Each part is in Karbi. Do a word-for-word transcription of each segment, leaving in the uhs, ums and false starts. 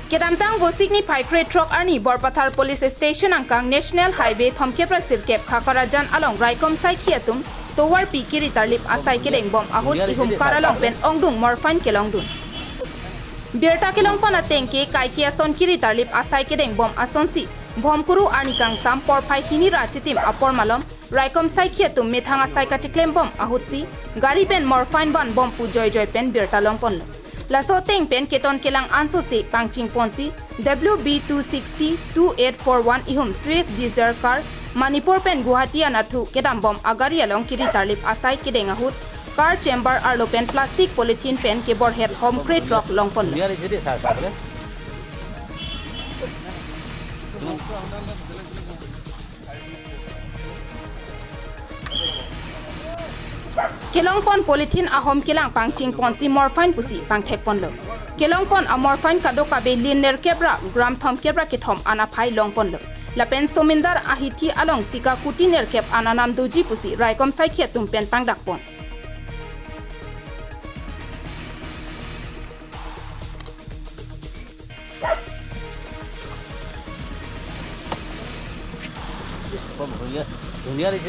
Kedamtang Vosik niphai krethrok arni Borpathar Police Station angkang National Highway thomkep ra sirkep Khakarajan along raikom saikhi atum tovarpi kiri tarlip asai kedengbom ahut ihum car along pen ongdung morphine kelongdun. Birta kelongpon ateng ke kaike ason kiri tarlip asai kedengbom asonsi Bhomkuru arni kangsam porphai hini ra chitim apor malom raikom saikhi atum methang asai kachiklembom ahutsi gari pen morphine vanbom pu joijoi pen birta longponlo. Laso ateng pen keton kelang ansose pangchingponsi W B two sixty two eight four one ihum Swift Dzire car Manipur pen Guwahati anathu kedambom agari along kiri tarlip asai kedeng ahut car chamber arlo pen plastic polythene pen keborhet hom krethrok longponlo. Kelongpon polythene ahom kelang pangchingponsi morphine pusi pangthekponlo. Kelongpon amorphine kadokave lin nerkep ra gram thomkep ra kethom an aphai longponlo. Lapen Somindar ahithi along sika kuti nerkep an anam doji pusi raikom saikhi atum pen pangdakpon.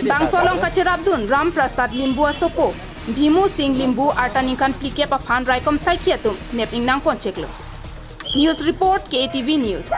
Bangso along kachirapdun Ram Prasad Limbu asopo Bhimu Singh Limbu arta ningkan phlikep aphan raikom saikhi atum nep ingnangpon cheklo. News report, K A T V News.